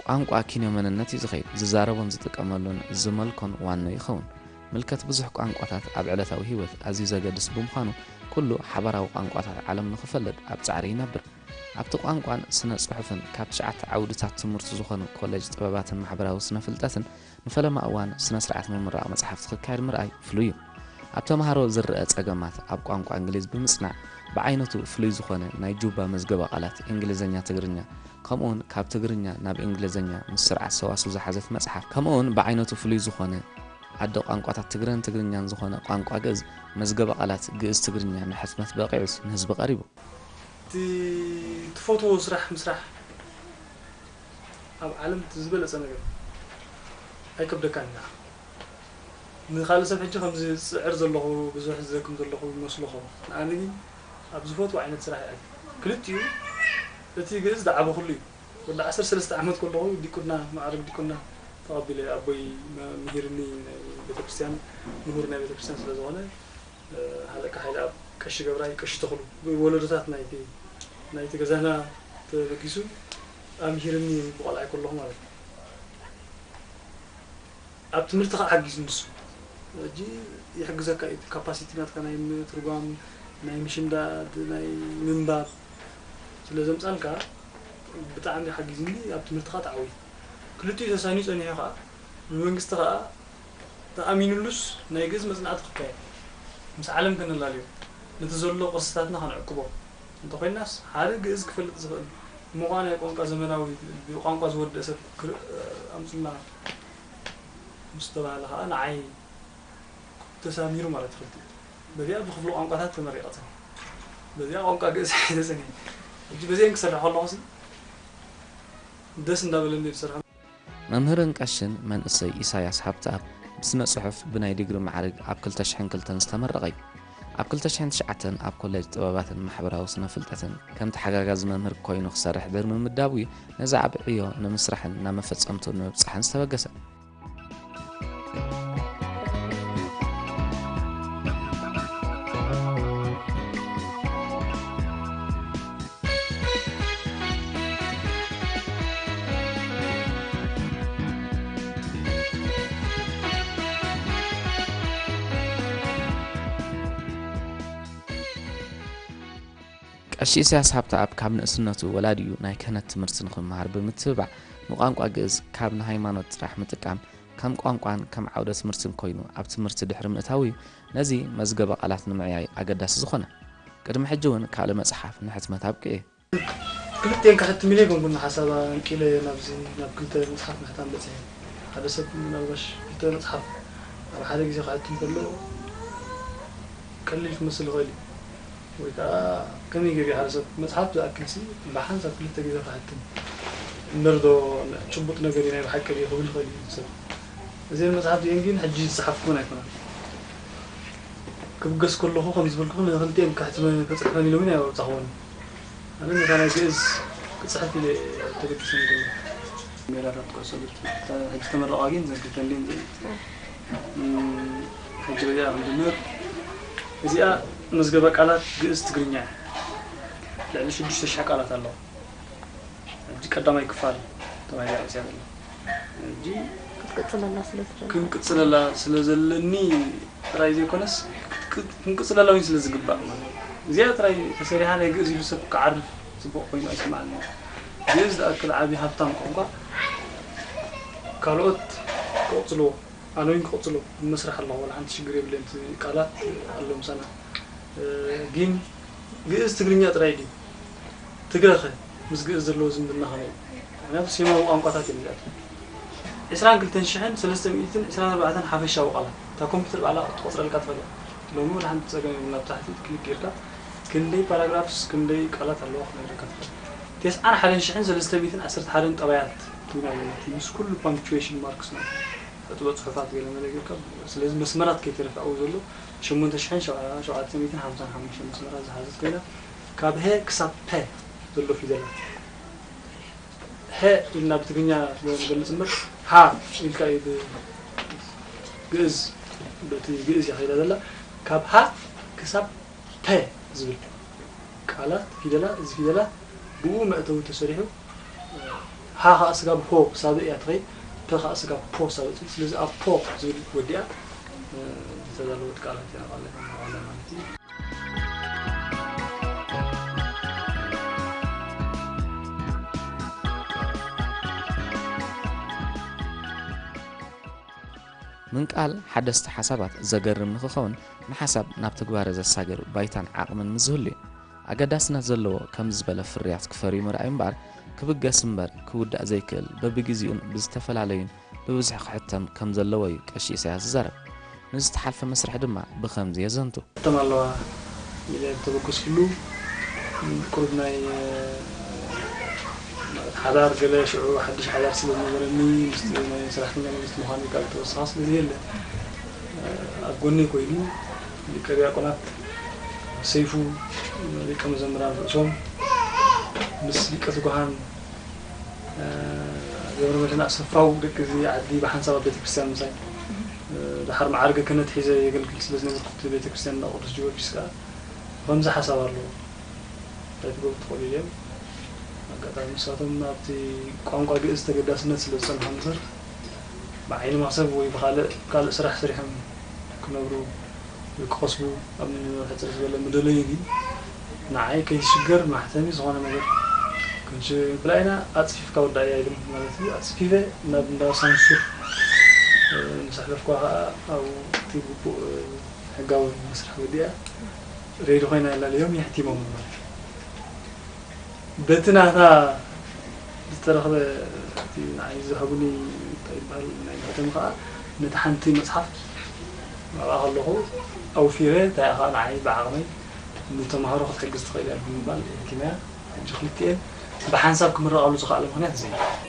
ቋንቋ ኪንዮ መንነት እዩ ዝኸይድ። ዝዛረቦን ዝጥቀመሉን ዝመልኮን ዋኖ ይኸውን። ምልከት ብዙሕ ቋንቋታት ኣብ ዕለታዊ ህይወት ኣዝዩ ዘገድስ ብምዃኑ፣ ኩሉ ሓባራዊ ቋንቋታት ዓለም ንኽፈልጥ ኣብ ጻዕሪ ይነብር። ኣብቲ ቋንቋን ስነ ጽሑፍን ካብ ትሽዓተ ዓውድታት ትምህርቱ ዝኾኑ ኮሌጅ ጥበባትን ማሕበራዊ ስነ ፍልጠትን ንፈለማ እዋን ስነ ስርዓት ምምራቕ መጽሓፍቲ ክካየድ ምርኣይ ፍሉይ እዩ። ኣብ ተምሃሮ ዝረኣ ጸገማት ኣብ ቋንቋ እንግሊዝ ብምጽናዕ፣ ብዓይነቱ ፍሉይ ዝኾነ ናይ ጁባ መዝገበ ቃላት እንግሊዝኛ ትግርኛ፣ ከምኡውን ካብ ትግርኛ ናብ እንግሊዝኛ ምስ ስርዓት ሰዋስው ዝሓዘት መጽሓፍ፣ ከምኡውን ብዓይነቱ ፍሉይ ዝኾነ ኣደ ቋንቋታት ትግረን ትግርኛን ዝኾነ ቋንቋ ግእዝ መዝገበ ቃላት ግእዝ ትግርኛ ንሕትመት በቒዑስ ንህዝቢ ቀሪቡ። እቲ ትፈትዎ ስራሕ ምስራሕ ኣብ ዓለም እቲ ዝበለጸ ነገር ኣይከብደካን ኢና። ንኻልእ ሰብ ሕጂ ከምዚ ዝጽዕር ዘለኹ ብዙሕ ዝዘክም ዘለኹ ይመስሎ ኸውን። ንኣነ ግን ኣብ ዝፈትዎ ዓይነት ስራሕ እየ ኣትየ። ክልቲኡ እቲ ግእዝ ዝዓበኹሉ እዩ። ወዲ ዓሰርተ ሰለስተ ዓመት ከለኹ ዲቁና፣ ማዕረግ ዲቁና ተቐቢለ። ኣቦይ መ- ምሂርኒ ናይ ቤተክርስትያን፣ ምሁር ናይ ቤተክርስትያን ስለ ዝኾነ፣ እ፣ ሃለቃ ሓይለኣብ፣ ቀሺ ገብራይ፣ ቀሺ ተኽሉ፣ ብወለዶታት ናይቲ ናይቲ ገዛና ተበጊሱ ኣምሂርኒ ብቆልዓይ ከለኹ ማለት እዩ። ኣብ ትምህርቲ ከዓ ሓጊዙ ንሱ። ሕጂ ይሕግዘካ እዩ። ካፓሲቲ ናትካ ናይ ምትርጓም፣ ናይ ምሽምዳድ፣ ናይ ምንባብ ስለ ዘምጻልካ ብጣዕሚ ሓጊዝኒ። ኣብ ትምህርቲ ከዓ ተዓዊት። ክልቲኡ ተሳንዩ ጸኒሑ ከዓ ብመንግስቲ ከዓ ተኣሚኑሉስ ናይ ግእዝ መጽናዕቲ ክካየድ ምስ ዓለም ከነላልዮ፣ ነቲ ዘሎ ቅርስታትና ከነዕቅቦ እንተኾይናስ ሓደ ግእዝ ክፈልጥ ዝኽእል ምዃን ናይ ቋንቋ ዘመናዊ ብቋንቋ ዝወደእ ሰብ ክር- ኣምጹልና ምስ ተባህለ ከዓ ንዓይ ተሳሚሩ ማለት ይኽእል። በዚኣ ብክፍሊ ቋንቋታት ተመሪቐ ጸኒሐ። በዚኣ ቋንቋ ግእዝ ሒዘ ጸኒሐ። ሕጂ በዚአን ክሰርሕ ከለኹሲ ደስ እንዳበለኒ ዝሰርሖ። መምህርን ቀሽን መንእሰይ ኢሳያስ ሃብተኣብ ብስነ ጽሑፍ ብናይ ዲግሪ ማዕርግ ኣብ ክልተ ሽሕን ክልተን ዝተመረቐ እዩ። ኣብ ክልተ ሽሕን ትሽዓተን ኣብ ኮሌጅ ጥበባትን ማሕበራዊ ስነ ፍልጠትን ከም ተሓጋጋዚ መምህር ኮይኑ ክሰርሕ ድሕሪ ምምዳቡ እዩ ነዚ ዓቢ ዕዮ ንምስራሕን ናብ መፈጸምትኡ ንምብጻሕን ዝተበገሰ። ቀሺ ኢሳያስ ሃብተኣብ ካብ ንእስነቱ ወላዲኡ ናይ ክህነት ትምህርቲ ንኽመሃር ብምትብባዕ፣ ንቋንቋ ግእዝ ካብ ንሃይማኖት ጥራሕ ምጥቃም ከም ቋንቋን ከም ዓውደ ትምህርትን ኮይኑ ኣብ ትምህርቲ ድሕሪ ምእታዉ እዩ ነዚ መዝገበ ቃላት ንምዕያይ ኣገዳሲ ዝኾነ። ቅድሚ ሕጂ እውን ካልእ መጽሓፍ ንሕትመት ኣብቂዑ እዩ። ክልቲኤን ክሕትም ኢለ ኣይኮንኩን ሓሳብ ኣንቂለ ናብዚ ናብ ክልተ መጽሓፍ ምሕታም በጺሐ። ሓደ ሰብ ምናልባሽ ክልተ መጽሓፍ ኣብ ሓደ ግዜ ክሕትም ከሎ ቀሊል ክመስል ይኽእል እዩ። ወይ ከዓ ከመይ ገይሩ ሓደ ሰብ መጽሓፍ ዝኣክልሲ ብሓንሳብ ክልተ ግዜ ክሕትም እምበር ዶ ጭቡጥ ነገር እዩ ናይ ብሓቂ ድዩ ክብል ይኽእል እዩ ሰብ። እዘን መጽሓፍ እዚአን ግን ሕጂ ዝጸሓፍኩን ኣይኮነን። ክብገስ ከለኹ ከም ዝበልኩ ንክልቲኤን ክሕትመ ክጽሕፈን ኢሎምን ኣይወጻኹዎን። ኣነ ነታ ናይ ግእዝ ክጽሕፍ ኢለ ተገዲሰ ነይረ። ሜዳታት ኩዕሶ እግሪ ሕጂ ተመረቓ ግን ዘግተን ድን ሕጂ በዚኣ ክንጅምር። እዚኣ መዝገበ ቃላት ግእዝ ትግርኛ እያ። ልዕሊ ሽዱሽተ ሽሕ ቃላት ኣለዋ። ሕጂ ቀዳማይ ክፋል ተባሂላ ወፂኣ ዘላ። ሕጂ ክትቅፅለላ ስለ ትደሊ። ክንቅፅለላ ስለ ዘለኒ ጥራይ ዘይኮነስ፣ ክትቅ-፣ ክንቅፅለላ እውን ስለ ዝግባእ ማለት እዩ። እዚኣ ጥራይ ተሰሪሓ ናይ ግእዝ ኢሉ ሰብ ክዓርፍ ፅቡቕ ኮይኑ ኣይስምዓንን። ግእዝ ዝኣክል ዓብዪ ሃብታም ቋንቋ ካልኦት ክቕፅልዎ፣ ኣነ እውን ክቕፅሎ መስርሕ ኣለኹ፣ ዋላ ሓንቲ ሽግር የብለይን። እቲ ቃላት ኣሎ ምሳና። እ፣ ግን ግእዝ ትግርኛ ጥራይ ድዩ? ትግረኸ ምስ ግእዝ ዘለዎ ዝምድና ከመይ እዩ? ምኽንያቱ ሴማዊ ቋንቋታት እዮም እዚኣቶም። ዕስራን ክልተን ሽሕን ሰለስተ ሚእትን ዕስራን ኣርባዕተን ሓፈሻዊ ቃላት። እታ ኮምፒውተር ባዕላ ክትቆጽረልካ ትኽእል እያ። ሎሚ ወላ ሓንቲ ጸገም የብሉን። ኣብ ታሕቲ ክሊክ ጌርካ ክንደይ ፓራግራፍስ ክንደይ ቃላት ኣለዋ ክነግረካ ትኽእል። ተስዓን ሓደን ሽሕን ሰለስተ ሚእትን ዓሰርተ ሓደን ጠባያት ትብል ኣለና። ምስ ኩሉ ፓንክቹዌሽን ማርክስ ማለት እዩ። ሕጥበ ጽሑፋት ገለ መለ ጌርካ፣ ስለዚ መስመራት ከይተረፈ ኣብኡ ዘሎ ሸሞንተ ሽሕን ሸውዓተ ሚእትን ሓምሳን ሓሙሽተን መስመራት ዝሓዘት ኮይና፣ ካብ ሀ ክሳብ ፐ ዘሎ ፊደላት፣ ሀ ኢልና ብትግርኛ ንገልጽ እምበር፣ ሃ ኢልካ እዩ ብግእዝ፣ በቲ ግእዝ እያ ከይዳ ዘላ። ካብ ሃ ክሳብ ፐ ዝብል ቃላት፣ ፊደላት፣ እዚ ፊደላት ብኡ መእተዊ ተሰሪሑ፣ እ፣ ሃ ከዓ ስጋብ ሆ ሳብእ እያ ትኸይድ፣ ፐ ከዓ ስጋብ ፖ ሳብእ ትብል። ስለዚ ኣብ ፖ ዝብል ወዲኣ ዝተዳለወት ቃላት እያ ማለት እዩ። ምንቃል ሓደስቲ ሓሳባት ዘገርም ንኽኸውን፣ ንሓሳብ ናብ ትግባረ ዘሳግር ባይታን ዓቕምን ምስ ዝህሉ እዩ። ኣገዳስነት ዘለዎ ከምዚ ዝበለ ፍርያት ክፈርዩ ምርኣይ እምበኣር፣ ክብገስ እምበር ክውዳእ ዘይክእል፣ በብግዜኡን ብዝተፈላለዩን ብብዝሒ ክሕተም ከም ዘለዎ እዩ ቀሺ ኢሳያስ ዝዛረብ። ንዝተሓልፈ መስርሕ ድማ ብኸምዚ የዘንቱ። ሕተም ኣለዋ ኢለ ተበገስኩሉ። ቁሩብ ናይ ማለት ሓዳር ገለ ሽዑ ሓድሽ ሓዳር ስለ ዝነበረኒ ምስቲ ናይ ሰራሕተኛ መንግስቲ ምዃኑ ይከኣል ተወሳኺ ስለ ዘየለ ኣብ ጎነይ ኮይኑ ሊቀ ዲያቆናት ሰይፉ ሊቀ መዘምራን ርእሶም ምስ ሊቀ ትጉሃን ገብረ መድህን ኣሰፋው ደቂ እዚ ዓዲ ብሓንሳብ ኣብ ቤተክርስትያን ምሳይ ድሓር መዓርገ ክህነት ሒዘ የገልግል ስለ ዝነበርኩ እቲ ቤተክርስትያን እንዳ ቅዱስ ጊዮርጊስ ከዓ ከምዚ ሓሳብ ኣለዎ እንታይ ትገብሩ ትኽእሉ ኢሎም ኣጋጣሚ ንሳቶም ኣብቲ ቋንቋ ግእዝ ተገዳስነት ስለ ዝፀንሖም እምበር ብዓይኒ መኽሰብ ወይ ብካልእ ካልእ ስራሕ ሰሪሖም ክነብሩ ወይ ክኸስቡ ኣብ ሕፅር ዝበለ ምደለዩ ግን ንዓይ ከይሽገር ማሕተሚ ዝኾነ ነገር ክንሽ ብላይና ኣፅፊፍካ ወዳእያ ኢሎም ማለት እዩ ኣፅፊፈ ናብ እንዳ ሳንሱር ምስ ኣሕለፍኳ ከዓ ኣብኡ እቲ ግቡእ ሕጋዊ መስርሕ ወዲኣ ሬዲ ኮይና ያላ እዮም የሕቲሞም ማለት እዩ በቲ ናታ ዝተረኽበ እቲ ንዓይ ዝሃቡኒ እንታይ ይበሃል ናይ መሕተሚ ከዓ ነቲ ሓንቲ መፅሓፍ ኣብኣ ከለኹ ኣውፊረ እንታይ ከዓ ንዓይ ብዓቕመይ ንተምሃሮ ክትሕግዝ ትኽእል እያ ብምባል የሕቲመያ ሕጂ ክልቲኤን ብሓንሳብ ክምረቓሉ ዝኽኣለ ምክንያት እዚ እዩ